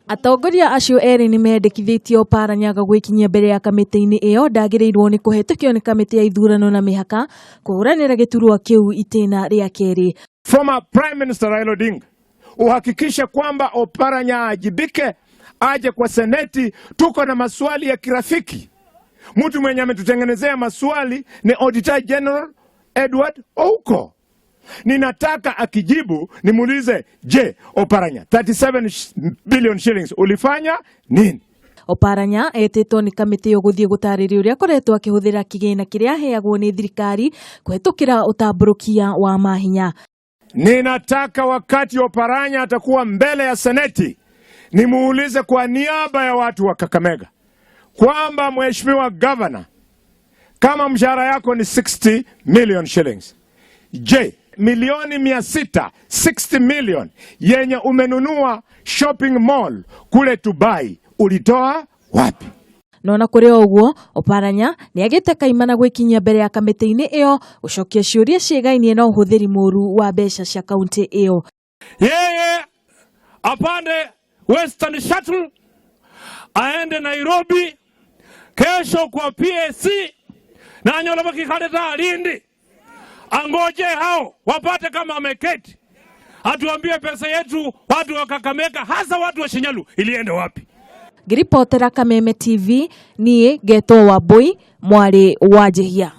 Atongoria acio erĩ nĩmendekithĩtie Oparanya gwĩkinyia mbere ya kamĩtĩ-inĩ ĩyo ndagĩrĩirwo nĩ kũhetũkio nĩ kamĩtĩ ya ithurano na mĩhaka kũhũranĩra gĩturwa kĩu itĩna rĩa kerĩ. Former Prime Minister Raila Odinga, uhakikishe kwamba Oparanya aajibike, aje kwa seneti. Tuko na maswali ya kirafiki. Mtu mwenye ametutengenezea maswali ni Auditor General Edward Ouko. Ninataka akijibu nimuulize, je, Oparanya 37 billion shillings ulifanya nini? Oparanya etĩtwo nĩ kamĩtĩ ĩyo gũthiĩ gũtarĩria ũrĩa akoretwo akĩhũthĩra kĩgĩna kĩrĩa aheagwo nĩ thirikari kũhetũkĩra ũtambũrũkia wa mahinya. Ninataka wakati Oparanya atakuwa mbele ya seneti nimuulize kwa niaba ya watu wa Kakamega kwamba mheshimiwa governor, kama mshahara yako ni 60 million shillings, je, milioni 600, 60 million yenye umenunua shopping mall kule Dubai ulitoa wapi? No na kũrĩ o ũguo Oparanya nĩ agĩte kaimana gwĩkinyia mbere ya kamĩtĩ-inĩ ĩyo gũcokia ciũria ciĩgainie na ũhũthĩri mũru wa mbeca cia kaunti ĩyo. Yeye apande Western Shuttle aende Nairobi kesho kwa PAC na anyola bakikhaleta alindi angoje hao wapate kama ameketi, atuambie pesa yetu watu wa Kakamega, hasa watu wa Shinyalu ilienda wapi? Ngĩribotera Kameme TV niĩ ngetwo Wambui mwarĩ wa Njihia.